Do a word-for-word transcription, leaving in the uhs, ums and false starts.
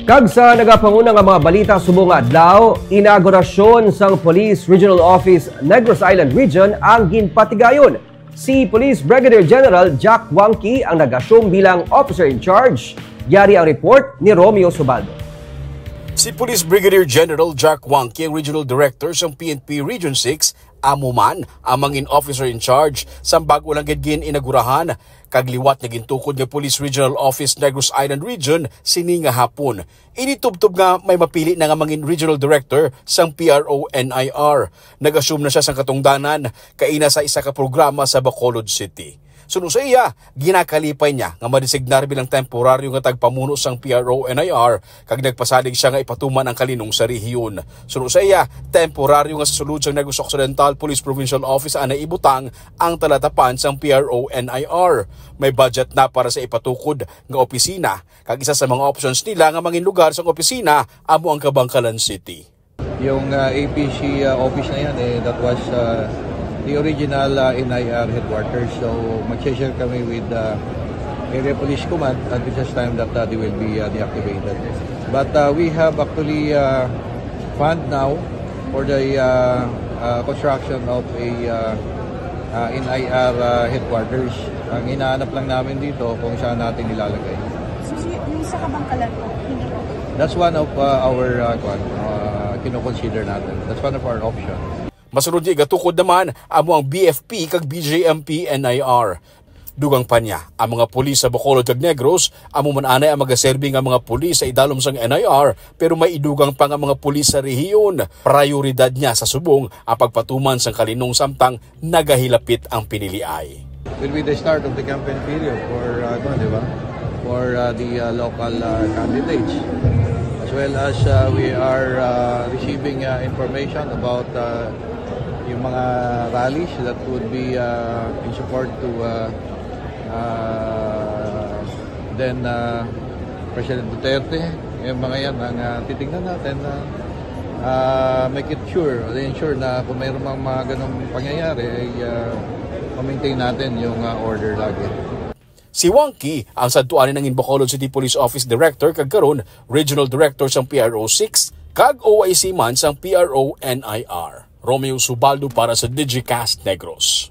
Kag sa nagapanguna nga mga balita subong nga adlaw, inaugurasyon sang Police Regional Office Negros Island Region ang ginpatigayon. Si Police Brigadier General Jack Wangki ang nag-assume bilang officer in charge. Yari ang report ni Romeo Subaldo. Si Police Brigadier General Jack Wangki ang Regional Director sang P N P Region six, amo man ang mangin officer in charge sang bago lang gid gin-inagurahan, kag liwat nga gintukod nga Police Regional Office Negros Island Region sini nga hapon. Ini tubtob nga may mapili na nga mangin Regional Director sang P R O N I R. Nag-assume na sia sang katungdanan kaina sa isa ka programa sa Bacolod City. Suno sa iya, ginakalipay niya nga madesignar bilang temporaryo nga tagpamuno sang P R O N I R, kag nagpasalig sia nga ipatuman ang kalinong sa rehiyon. Suno sa iya, temporaryo nga sa sulod sang Negros Occidental Police Provincial Office anay ibutang ang talatapan sang P R O N I R. May budget na para sa ipatukod nga opisina, kag isa sa mga options nila nga mangin lugar sang opisina amo ang Kabankalan City. Yung, ah, A P C, ah, office na yan, eh, that was, ah, the original, ah, N I R headquarters. So, mag-share kami with, ah, Area Police Command until such time that, ah, they will be, ah, deactivated. But, ah, we have actually, ah, fund now for the, ah, ah, construction of a, ah, ah, N I R, ah, headquarters. Ang hinahanap lang namin dito kung saan natin ilalagay. So, si, yung sa Kabankalan po, hindi po? That's one of, uh, our, uh, kwan, uh, kinoconsider natin. That's one of our options. Masunod niya, igatukod naman amo ang B F P kag B J M P N I R. Dugang pa niya, ang mga pulis sa Bacolod kag Negros amo man anay ang magaserbi nga mga pulis sa idalom sang N I R, pero may idugang pa nga mga pulis sa rehiyon. Prayoridad niya sa subong ang pagpatuman sang kalinong samtang nagahilapit ang piniliay. Will be the start of the campaign period for, uh, ano, di ba? For, uh, the, uh, local, uh, candidates. As well as, uh, we are, uh, receiving, uh, information about, uh, yung mga rallies that would be, uh, in support to, uh, uh, then, uh, President Duterte. Yung mga yan ang, uh, titingnan natin na, uh, make it sure, ensure na kung mayroon mang mga ganong pangyayari, ay, uh, ma-maintain natin yung, uh, order lagi. Si Wang Ki ang sadtuan nangin Bacolod City Police Office Director kag karon Regional Director sang P R O six kag O I C man sang P R O N I R. Romeo Subaldo para sa Digicast Negros.